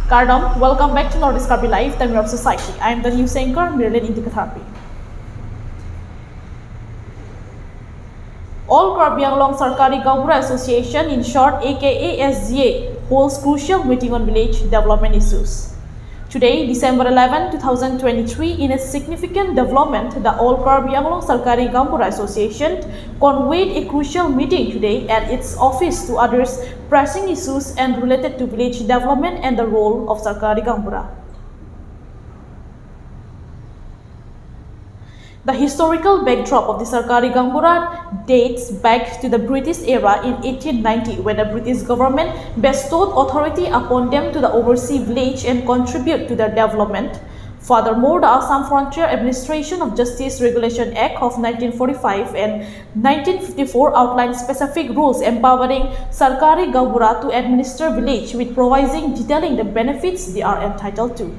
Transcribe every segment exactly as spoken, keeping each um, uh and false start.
Kardom, welcome back to Northeast Karbi Live, the mirror of society. I am the news anchor, Mirlin Ingti Katharpi. All Karbi Anglong Sarkari Gaonbura Association, in short A K A S G A, holds crucial meeting on village development issues. Today, December eleven, two thousand twenty-three, in a significant development, the All Karbi Anglong Sarkari Gaonbura Association convened a crucial meeting today at its office to address pressing issues and related to village development and the role of Sarkari Gaonbura. The historical backdrop of the Sarkari Gaonbura dates back to the British era in eighteen ninety, when the British government bestowed authority upon them to the oversee village and contribute to their development. Furthermore, the Assam Frontier Administration of Justice Regulation Act of nineteen forty-five and nineteen fifty-four outlined specific rules empowering Sarkari Gaonbura to administer village, with provision detailing the benefits they are entitled to.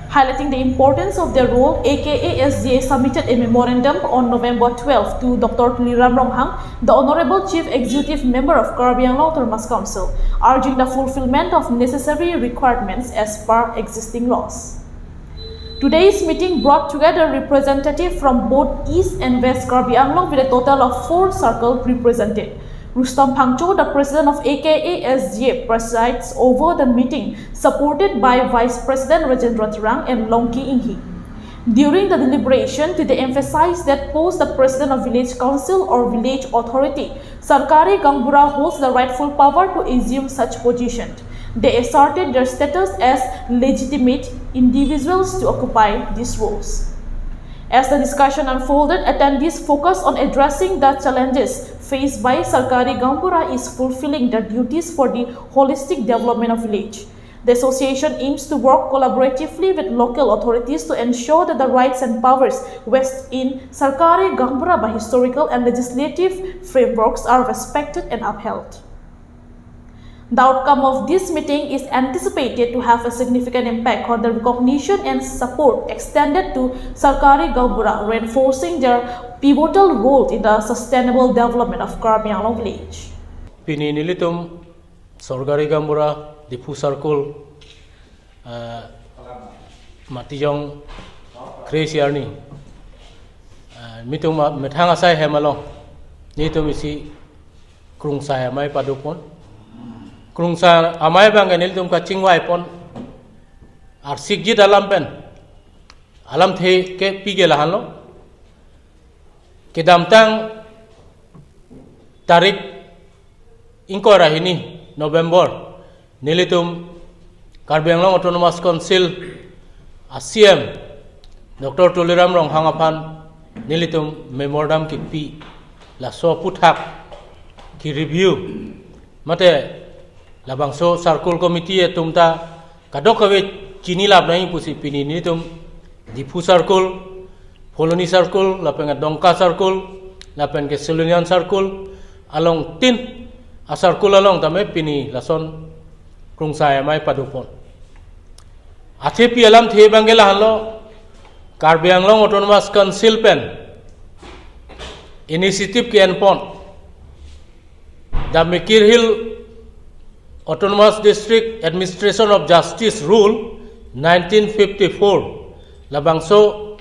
Highlighting the importance of their role, A K A S G A submitted a memorandum on November twelve to Doctor Tuliram Ronghang, the Honorable Chief Executive Member of Karbi Anglong Autonomous Council, urging the fulfillment of necessary requirements as per existing laws. Today's meeting brought together representatives from both East and West Karbi Anglong, with a total of four circles represented. Rustom Phangcho, the president of A K A S G A, presides over the meeting, supported by Vice President Rajendra Terang and Longki Inghi. During the deliberation, they emphasized that post the president of village council or village authority, Sarkari Gaonbura holds the rightful power to assume such position. They asserted their status as legitimate individuals to occupy these roles. As the discussion unfolded, attendees focused on addressing the challenges faced by Sarkari Gaonbura is fulfilling their duties for the holistic development of village. The association aims to work collaboratively with local authorities to ensure that the rights and powers vested in Sarkari Gaonbura by historical and legislative frameworks are respected and upheld. The outcome of this meeting is anticipated to have a significant impact on the recognition and support extended to Sarkari Gaonbura, reinforcing their pivotal role in the sustainable development of Karbi Anglong village. Pini nelitum Sarkari Gaonbura Diphu Circle, ah, Matijong Kre Siarni, ah, nelitum ma-, methang asai hem along nelitum isi krungsai amei padopon. Krungsai amei abangke nelitum kachingvaipon. Arsikjit alam pen alamthe kepi ke lahenlo. Kedamtang tarik ingkoi ra hini November, nelitum Karbi Anglong Autonomous Council a C M Doctor Tuliram Ronghang aphan nelitum memorandum kipi, laso aphuthak ki-review, mate labangso circle committee atum ta kadokave chinilap nangji pusi pini nelitum Diphu Circle, Phuloni Circle, lapen ke Dongka Circle, lapen ke Silonijan Circle along tin a-circle along tame pini lason krungsai amei padopon. Athepi alamthe abangke lahenlo, Karbi Anglong Autonomous Council pen initiative ke-enpon, the Mikir Hills Autonomous District Administration of Justice Rule nineteen fifty-four, labangso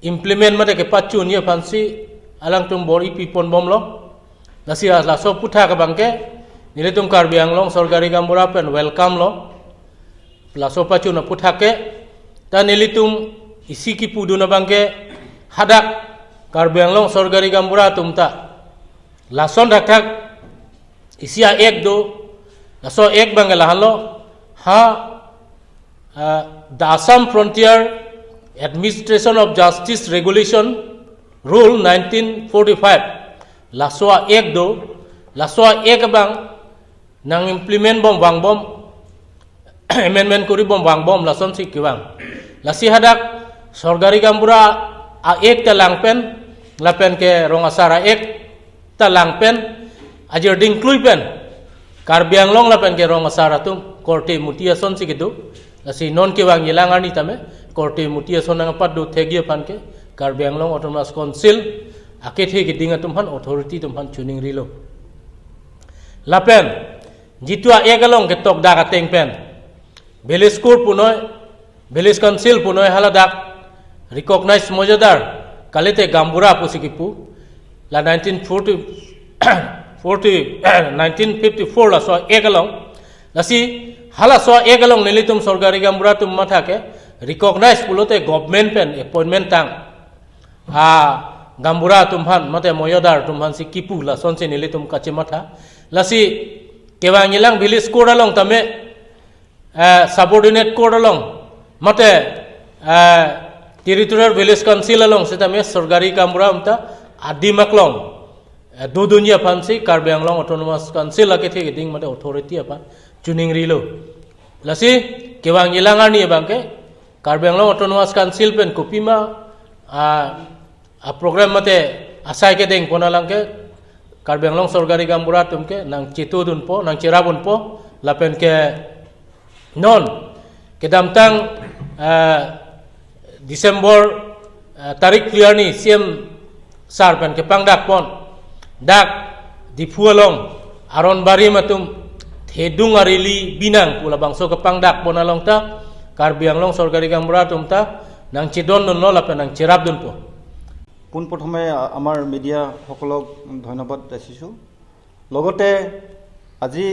implement mate kepachunji aphansi alangtum bor-i piponbomlo. Lasi laso aphuthak abangke nelitum Karbi Anglong Sarkari Gaonbura pen welcome lo. Laso pachun aphuthak ke, ta nelitum isi kipudun abangke, hadak Karbi Anglong Sarkari Gaonbura atum ta lason thakthak isi a-act do, laso act abangke lahenlo, ha, ah, the Assam Frontier Administration of Justice Regulation Rule nineteen forty-five, laso a-act do, laso a-act abang nang-implement bom vangbom, amendment kuribom vangbom, lasonsi kevang. Lasi hadak Sarkari Gaonbura a-act ta lang pen, lapen ke rong asar a-act ta lang pen, ajir dingklui pen Karbi Anglong lapen ke rong asar atum korte muti asonsi kedo. Lasi non kevangji alang arni tame korte muti ason nangpatdo thekji aphan ke Karbi Anglong Autonomous Council akethe keding atum aphan, authority atum aphan choningrilo. Lapen jitu a-act along ketok dak ateng pen Village court punoi, village council punoi haladak recognize mojadar kalite gaonbura pusi kipu. La nineteen forty, forty, nineteen fifty-four laso act along. Lasi halaso act along nelitum sorkari gaonbura atum matha ke recognize pulote government pen appointment tang. A gaonbura atum aphan mate mojadar atum aphansi kipu lasonsi nelitum kachematha. Lasi kevangjilang village court along tame, eh, subordinate court along mate, eh, territorial village council along sitame sorkari gaonbura atum ta adim aklong, eh, dodunji aphansi Karbi Anglong Autonomous Council akethe keding mate authority aphan chuningrilo. Lasi kevangjilang arni abangke Karbi Anglong Autonomous Council pen kopima, ah, a program mate asai kedeng pon alang ke Karbi Anglong sorkari gaonbura atum ke nangchetudunpo, nangcherapdunpo, lapen ke non kedamtang, eh, December, eh, tarik phli arni C M sar pen kepangdak pon, dak Diphu along Aron Barim atum thedung arili binong pu labangso kepangdak pon along ta Karbi Anglong sorkari gaonbura atum ta nangchedondunlo lapen nangcherapdunpo. পোনপ্ৰথমে আ-, আমাৰ মিডিয়াসকলক ধন্যবাদ যাচিছোঁ। লগতে আজি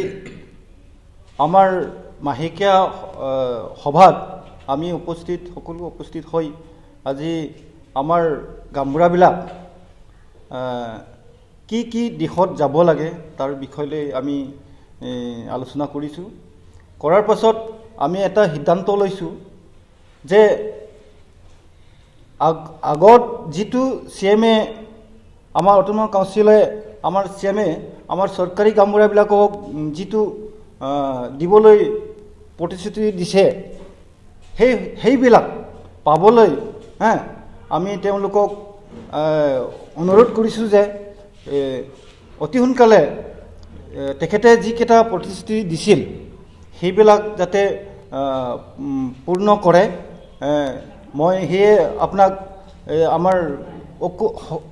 আমাৰ মাহেকীয়া, আ, সভাত আমি উপস্থিত, সকলো উপস্থিত হৈ আজি আমাৰ গাঁওবুঢ়াবিলাক, আ, কি কি দিশত যাব লাগে তাৰ বিষয় লৈ আমি, এ, আলোচনা কৰিছোঁ। কৰাৰ পাছত আমি এটা সিদ্ধান্ত লৈছোঁ যে আগ-, আগত যিটো চি এম এ, আমাৰ অট'নমাছ কাউন্সিলে, আমাৰ চি এম এ আমাৰ চৰকাৰী গাঁওবুঢ়াবিলাকক, উম, যিটো, আহ, দিবলৈ প্ৰতিশ্ৰুতি দিছে, সেই, সেইবিলাক পাবলৈ, হা, আমি তেওঁলোকক, আহ, অনুৰোধ কৰিছোঁ যে, এ, অতি সোনকালে, এ, তেখেতে যিকেইটা প্ৰতিশ্ৰুতি দিছিল, সেইবিলাক যাতে, আহ, উম, পূৰ্ণ কৰে। এ, মই সেয়ে আপোনাক, এ, আমাৰ অকো-, হ-,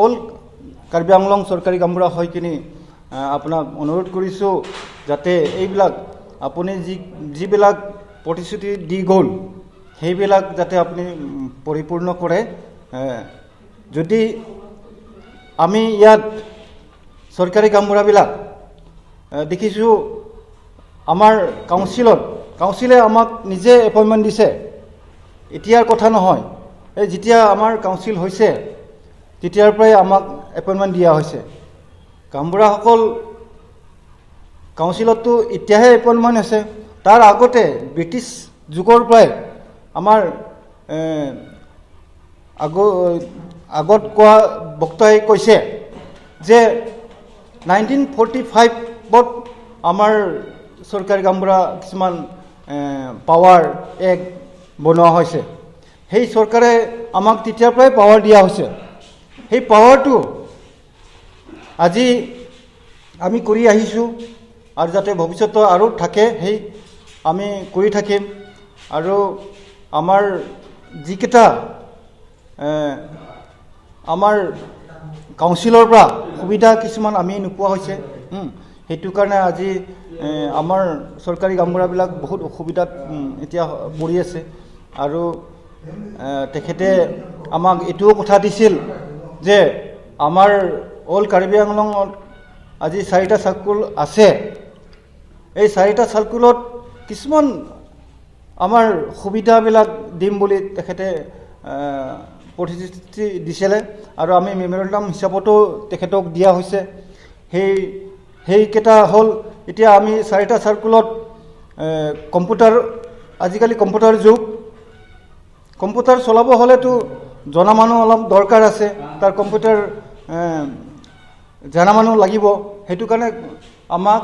অল কাৰ্বি আংলং চৰকাৰী গাঁওবুঢ়া হৈ কিনি, আহ, আপোনাক অনুৰোধ কৰিছোঁ যাতে এইবিলাক আপুনি যি, যিবিলাক প্ৰতিশ্ৰুতি দি গ'ল, সেইবিলাক যাতে আপুনি, উম, পৰিপূৰ্ণ কৰে। এ, যদি আমি ইয়াত চৰকাৰী গাঁওবুঢ়াবিলাক, এ, দেখিছোঁ আমাৰ কাউন্সিলত, কাউন্সিলে আমাক নিজে এপইণ্টমেণ্ট দিছে। এতিয়াৰ কথা নহয়, এই যেতিয়া আমাৰ কাউন্সিল হৈছে, তেতিয়াৰ পৰাই আমাক এপইণ্টমেণ্ট দিয়া হৈছে। গাঁওবুঢ়াসকল কাউন্সিলততো এতিয়াহে এপইণ্টমেণ্ট হৈছে, তাৰ আগতে ব্ৰিটিছ যুগৰ পৰাই আমাৰ, এ, আগ-, আগত কোৱা বক্তাই কৈছে যে নাইনটিন ফৰ্টি ফাইভত আমাৰ চৰকাৰী গাঁওবুঢ়া কিছুমান, এ, পাৱাৰ এক্ট বনোৱা হৈছে। সেই চৰকাৰে আমাক তেতিয়াৰ পৰাই পাৱাৰ দিয়া হৈছে। সেই পাৱাৰটো আজি আমি কৰি আহিছোঁ আৰু যাতে ভৱিষ্যতে আৰু থাকে, সেই আমি কৰি থাকিম। আৰু আমাৰ যিকেইটা, এ, আমাৰ কাউন্সিলৰ পৰা সুবিধা কিছুমান আমি নোপোৱা হৈছে, উম, সেইটো কাৰণে আজি, এ, আমাৰ চৰকাৰী গাঁওবুঢ়াবিলাক বহুত অসুবিধাত, উম, এতিয়া পৰি আছে। আৰু, এ, তেখেতে আমাক এইটোও কথা দিছিল যে আমাৰ অল কাৰ্বি আংলঙত আজি চাৰিটা চাৰ্কুল আছে, এই চাৰিটা চাৰ্কুলত কিছুমান আমাৰ সুবিধাবিলাক দিম বুলি তেখেতে, এ, প্ৰতিশ্ৰুতি দিছিলে আৰু আমি মেমৰেণ্ডাম হিচাপতো তেখেতক দিয়া হৈছে। সেই, সেইকেইটা হ'ল, এতিয়া আমি চাৰিটা চাৰ্কুলত, এ, কম্পিউটাৰ, আজিকালি কম্পিউটাৰ যুগ, কম্পিউটাৰ চলাব হ'লেতো জনা মানুহ অলপ দৰকাৰ আছে, তাৰ কম্পিউটাৰ, এ, জনা মানুহ লাগিব। সেইটো কাৰণে আমাক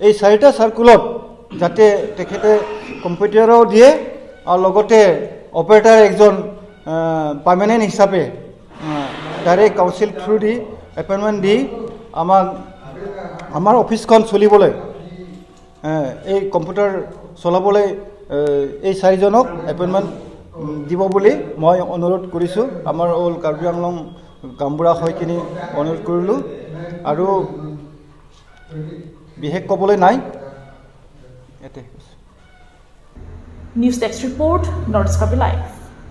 এই চাৰিটা চাৰ্কুলত যাতে তেখেতে কম্পিউটাৰো দিয়ে আৰু লগতে অপাৰেটাৰ একজন, আহ, পাৰ্মানেণ্ট হিচাপে, আহ, ডাইৰেক্ট কাউন্সিল থ্ৰুদি এপইণ্টমেণ্ট দি আমাক, আমাৰ অফিচখন চলিবলৈ, আহ, এই কম্পিউটাৰ চলাবলৈ, আহ, এই চাৰিজনক এপইণ্টমেণ্ট, উম, দিব বুলি মই অনুৰোধ কৰিছোঁ। আমাৰ অল কাৰ্বি আংলং গাঁওবুঢ়া হৈ কিনি অনুৰোধ কৰিলোঁ আৰু বিশেষ ক'বলৈ নাই। ইয়াতে। News Desk Report, North East Karbi Live.